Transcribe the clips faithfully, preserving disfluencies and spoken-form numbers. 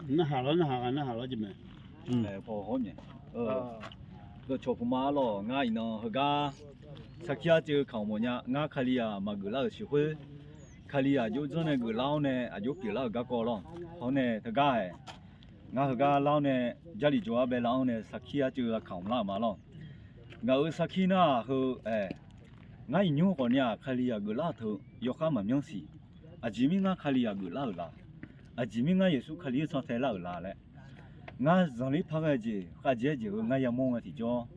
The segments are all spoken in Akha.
Narhaq lawr, narhaq ghaq narhaq lawr jeq mae. Paw hawr nae, dawqcawq puq ma arlawq, ngar iqnan heugar sarkir arceuv kamq mawfnya. Ngar Kalizaq maqgeuflar-euq siq khoer, Kalizaq aqjox janr nae geuflar-awr nae aqjox pyeuflar-euq garkawv lawr. Hawr nae teugar-aer, ngar heugar lar-awr nae, Jarlif jawr-ar bae lar-awr nae sarkir arceuv kamq lar-euq ma lawr. Ngaq-euq sarkir nar-aq heu-aer, ngar iqnymr khawf ni-aq Kalizaq geuflar-euq teu yawkhav maqmyanr siq. Aqjeq mir ngar Kalizaq geuflar-euq la? Aqjeq mir ngar Yeqsur Kali-anr can tae lar-euq la laer, ngar zanqler par ghae jeq khavjeq-aer jeq-eu ngar yamawr ngae tiqjawr,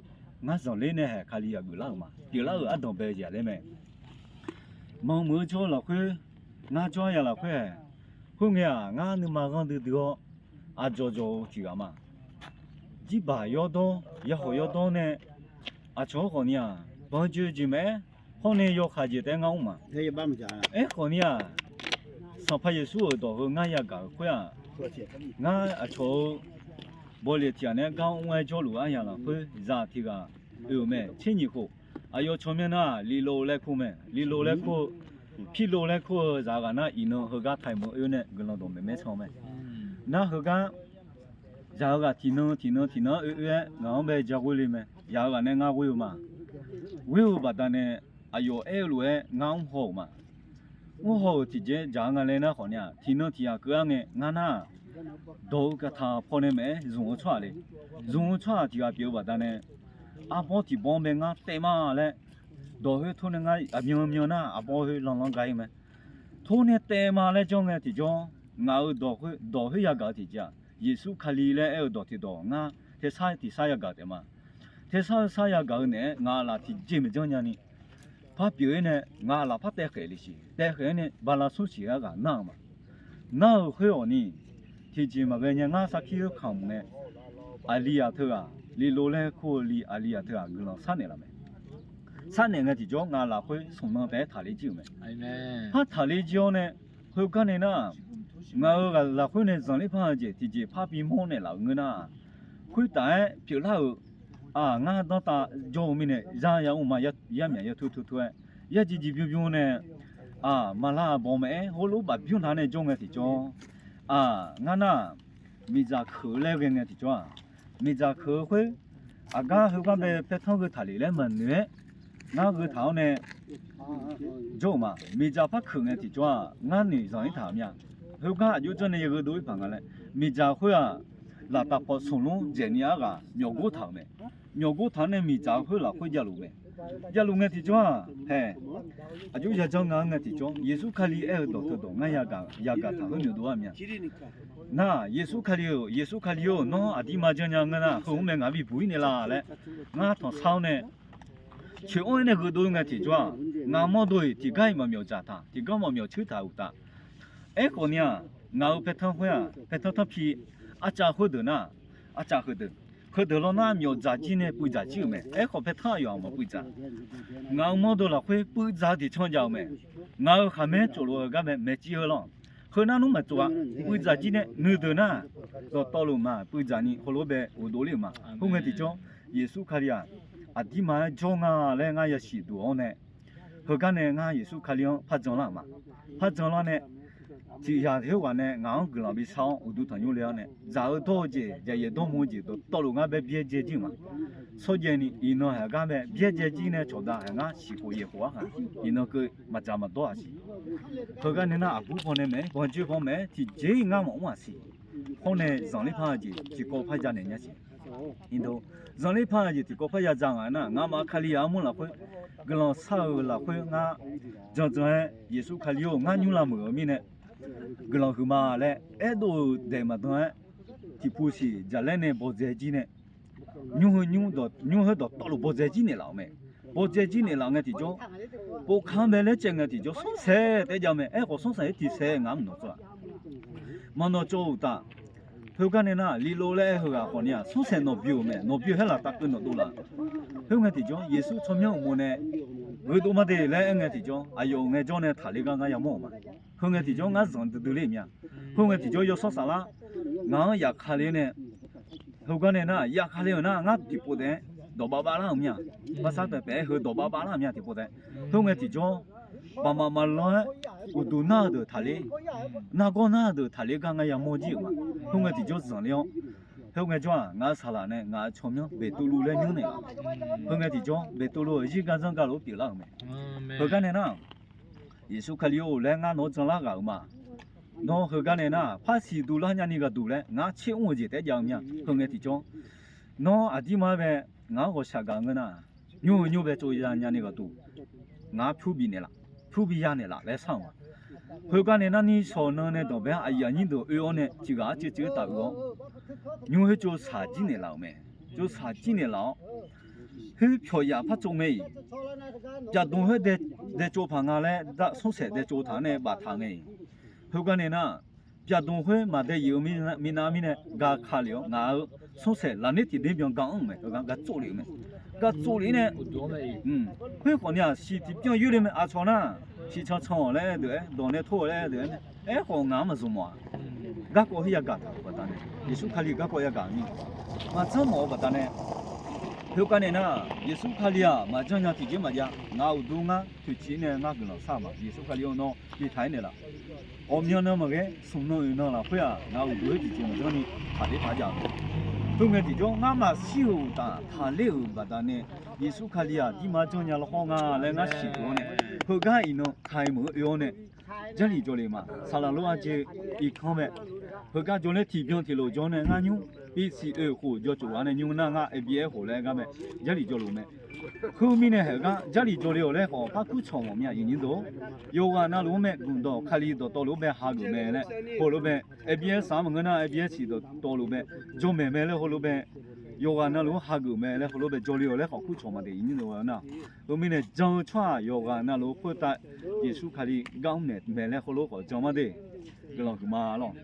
ngar zanqler nae haeq Kalizaq geuflar-euq ma. Pyeuflar-euq ardanq bae-eu jeq-aq laer mae. Manq muiq-eu jawr-eu lafkhoer, ngar jawr-ar ya lafkhoer-aer, khoerngae-aq ngar nuima ghanr duidui-awr aqdzawq dzawq-eu tiq ghaq ma. Jirbaq yawdawr, yakhawf yawdawr nae, aqcawq-anr khawf ni-aq, banjoe jeq maqaer, hawr nae yawkaq jeq taef-aer ngar mr ma. Aerkhawf ni-aq, Sanqpaq Yeqsur-euq dawq heu ngar yagaq-euq khoer-aq, ngar aqcawq-eu bawleq tiq ghaq nae-aer gar mr-aer jawrluf-ar ya lafkhoer zaq tiq ghaq oe-euq mae. Tser nyiq khof, aqyawf tsawrmyanr nar-aq Lilo laer kur mae. Lilo laer kur-eu, Pirlo laer kur-eu zaq-eu ghaq nar iqnan heugar taiq meuq oe nae guiqlanq dawqmaeq maer can mae. Nar heugar zaq-eu ghaq tiqnan tiqnan tiqnan-anr oe oe-aer ngaq-anr bae ja ghoer le mae. Zaq-eu ghaq nae ngar ghoer-eu ma. Ghoer-eu baqdanae aqyawf aer-eu lof-aer ngar mr haw-euq ma. Mr haw-euq tiqjeq dzaq-eu nga laer nar khawf ni-aq, tiqnan tiq ghaq keuv-ar ngae ngar nar-aq, dawq-eu kataq paw nae maqaer zmq-eu tsawrhaq le. Zmq-eu tsawrhaq tiq ghaq pyeuf-eu baqdanae, arbawr tiq bawr-anr bae ngar taev ma laer, dawq khoer tor nae ngar aqmyan myan nar arbawr khoer lanlan ga-ir mae. Tor nae taev ma laer janr ngae tiqjawr, ngaq-euq dawq khoer yagaq-eu tiqjeq-aq, Yeqsur Kali laer aer-eu dawq tiqdawq ngar tersar tiqsar yagaq taef ma. Tersar sar yagaq-eu naeq-aer ngaq laf tiqjeq maqjanr nyani, par pyeuf-ir nae ngaq laf par taev khaeq le siq. Taev khaeq-aer nae bala smr siq-aer ghaq nar-eu ma. Nar-euq khoer-awq ni, tiqjeq maqghae nya ngar sarkir-eu kamq nae, aqlizaq teughaq Lilo laer kur-eu li aqlizaq teughaq guiqlanq sharnaeq laf mae. Sharnaeq ngae tiqjawr ngaq lafkhoer smq nan taef-aer taqler jir-euq mae. Par taqler jir-awr nae, khoergar nae nar, ngaq-euq lafkhoer nae zanqler par-eu jeq tiqjeq par bimawr naeqlaf-euq ngeur nar, khoertaf-aer pyeuflar-euq, aq, ngar danrtav jawr-eu mirnae zar ya mr ma. Yarmyaq yartur tur tur-aer, yarjiv jiv bymr bymr nae, aq, maqlar bawq maqaer heulof baf bymr nar nae jawr ngae tiqjawr, aq, ngar nar, miqdzaq keuq-eu laer ghae ngae tiqjawr-aq, miqdzaq keuq-eu khoer, aqgar heugar bae paertanr gheu taq lef laer maqnoeq-aer, ngar gheu taq-awr nae jawr-euq ma. Miqdzaq par keuq ngae tiqjawr-aq, ngar noeq zanq-ir taq-euq mir-a. Heugar aqjox janr nae yagheu dov-ir paq nga laer, miqdzaq khoer-aq, laftav paw smq lmr dzaeqni arghaq myawqgor taq-euq mae. Myawqgor taq-anr nae miqdzaq khoer lafkhoer javluf mae. Javluf ngae tiqjawr-aq, haeq, aqjox yajanr nga-anr ngae tiqjawr, Yeqsur Kali aer-eu dawq teudawq ngar yagaq taq khoer noeqdov-ar mir-a. Nar, Yeqsur Kali-euq, Yeqsur Kali-or, nawr aqdirma janrnya ngeur nar, heu-anr mae ngaq bibuq-ir naeqlaf laer, ngar tanqsar-awr nae coeq-anr aer nae gheudov ngae tiqjawr-aq, ngaq mawrdo-iq tiqgar-iq maqmyawf dzaqtaq, tiqgar maqmyawf coertaq uqtaf. Aerkhawf ni-aq, ngaq-euq paertanr khoer-aq, paertanr tanrpi arcav khoerdeuq nar, arcav heudeuq, heudeuq lawr nar myawf dzaq jir nae puiv dzaq jir-euq mae. Aerkhawf paertanr aqyawf-aq maqpuiv dzaq. Ngaq-euq mawrdo lafkhoer puiv dzaq-eu tiqcan jav-euq mae. Ngaq-euq khaqmaer tsoflof-eu gar mae maeq jir-eu lawr. Heu nar nmr maqtsov-a. Puiv dzaq jir nae nuideuq nar, dawqtawvluf maqpuiv dzaq ni heulof-aer bae uqdov ler-euq ma. Khoerngae tiqjawr, Yeqsur Kali-aq, aqdirma-aer jawr nga laer ngar yasiq duq-awr nae, heugar nae ngar Yeqsur Kali-anr par janlar-euq ma. Par janlar nae, tiq yaq khoerghaq nae ngaq-anr guiqlanq bishar-awr uqduq tanqnymr le-awr nae, dzaq-eu dawr-eu jeq, jaqyaef dawrmur-eu jeq dawqtawvluf ngar bae byaerdzae jir-euq ma. Shawrjaev ni iqnan haeq gar bae byaerdzae jir nae cawqda haeq ngar siqkhof yaeqkhof-ar khaq, iqnan keuv maqdzaq maqdawr-aq siq. Heugar nae nar aqbur paw nae maeq-aer, banjoer paw maeq-aer, tiqjeq-iq ngar maqmr-aq siq. Hawr nae zanqler par-eu jeq tiqkawv par ya naeq nya siq. Zanqler par-eu jeq tiqkawv par ya dzaq ngaq nar, ngamaf Kali-aq armur lafkhoer, guiqlanq shar-euq lafkhoer ngar janjan-aer, Yeqsur Kali-or, ngar nymr lavmeuq-eu mirnae guiqlanq huiqma laer aerdov-euq daeq maqdan-aer, tiqpov siq jaqlaer nae bawdzae jir nae, nymr heu nymr dawq, nymr heu dawqtawvluf bawdzae jir naeqlaf-euq mae. Bawdzae jir naeqlaf ngae tiqjawr, povkar-anr bae laer caev ngae tiqjawr, sanrsaeq taef-aer jav-eu mae. Aerkhawf sanrsaeq-aer tiqsaeq ngaq-anr nawqtsov-aq, maqnawqtsov-euq uqtaf, heugar nae nar, Lilo laer aer heughaq khawf ni-aq, sanrsaeq nawqbyoe-euq mae. Nawqbyoe haer laftav keuv nawqdov laf. Khoerngae tiqjawr, Yeqsur tsawrmyanr uqmov nae, gheudov ma de laer aer ngae tiqjawr, aqyawf-euq ngaejawr nae taqler gar ngar yamawr-euq ma. Heungae tiqjawr ngar zanq duidui ler-euq mir-a. Heungae tiqjawr yawshawr saflar ngaq-anr yafkale nae, heugar nae nar yafkale-euq nar ngar tiqpov taef-aer dawqbav bavlar-euq mir-a. Barsar taef taef-aer heu dawqbav bavlar-euq mir-a tiqpov taef. Heungae tiqjawr baqmaq maqlan-aer uqduq nar-eu deuq taqler, nargawr nar-eu deuq taqler gar ngar yamawr jir-euq ma. Khoerngae tiqjawr zanqler-awr, khoerngae jawr-aq, ngaq-euq saqlaq nae ngaq-euq tsawrmyanr Beqtuvluv laer nymr naeqlaf-euq ma. Khoerngae tiqjawr Beqtuvluv-euq zir gar zanr galof-aer pyeuflar-euq mae. Heugar nae nar, Yeqsur Kali-or laer ngar nawq-anr janlar ghaq-euq ma. Nawr heugar nae nar, par siqduq lar nyani ghaqduq laer ngar tser mr-eu jeq taef-aer jav-eu mir-a. Heungae tiqjawr, nawr aqdirma-aer bae ngaq-anr ghawqshaq gaq ngeur nar, nymr-eu nymr bae tsov ya nyani ghaqduq, ngar pyur bi naeqlaf, pyur bi ya naeqlaf laer shar-euq ma. Heugar nae narni shawq nan nae danqbae-anr aqyuif aqnyir deuq oe-awr nae tiq ghaq-anr cuiv cuiv-aer taf-eu-awr, nymr khoer tsov shaq jir naeqlaf-euq mae. Tsov shaq jir naeqlaf-awr, khoer pyawq yaf par tsov mae-iq, pyaqdmq khoer dae tsov paq nga laer smrsaeq dae tsov taq-anr nae baftaq ngae-iq. Heugar nae nar, pyaqdmq khoer maqdae yif-eu minav mirnae gaka lef-awr ngaq-euq smrsaeq lafner tiqder byan ga-anr-euq mae. Heugar gar tsov lef-eu mae. Gar tsov lef-ir nae, khoer khawf ni-aq siq tiqbyan yoerle mae. Aqcawq nar, siqcan can-awq laer deuq-aer, dawq nae tor-awq laer deuq-aer, aerkhawf ngaq-anr maqzmq mawf-aq. Garkawv khoer yagaq taq-euq baqdanae, Yeqsur Kali garkawv yagaq-eu mir, maqjanr mawf-eu baqdanae, heugar nae nar, Yeqsur Kali-aq maqjanr nya tiqjeq maqjav. Ngaq-euq uqduq ngar toeqciv nae ngar guiqlanq shar-eu ma. Yeqsur Kali-or, nawr bi taq-aer naeqlaf. Ghawqmyan nan maqghae, smq nan oeq nan lafkhoer-aq, ngaq-euq uqduq-aer tiqjeq maqjanr ni taqler taq jav-eu. Khoerngae tiqjawr ngar maqshir-euq uqtaf taqler-euq baqdanae, Yeqsur Kali-aq dirma janrnya lawkhawr nga laer ngar siqduq-awr nae, heugar iqnan kaiq meuq-anr oe-awr nae, Jarlif jawrle ma. Saqlaq lof-aer jeq irkanr mae. Heugar jawrler tiqbyan tiqlof jawr nae ngar nymr, irsiq oe khof jawr tsof-a nae nymr nar ngar A B S khof laer gar mae. Jarlif jawrluf mae. Khoermirnae haeq gar Jarlif jawrle-awq laer khawf par kurcawq mawf mir-a, iqnyir deuq-or. Yawqghaq navluf-anr mae, gmqdawq Kali dawqtawvluf-anr bae hageuf mae laer heulof-aer bae, A B S saq-anr maqngeur nar A B S siq dawqtawvluf bae, jawrmaeq mae laer heulof-aer bae, yawqghaq navluf-anr hageuf mae laer heulof-aer bae jawrle-awq laer khawf kurcawq maqdaef, iqnyir deuq-or nar. Khoermirnae jan-eu tsawrhaq yawqghaq navluf khoertav Yeqsur Kali gar mr naeq mae laer heulof khawf jan mar de. Guiqlanq huiqma lawr.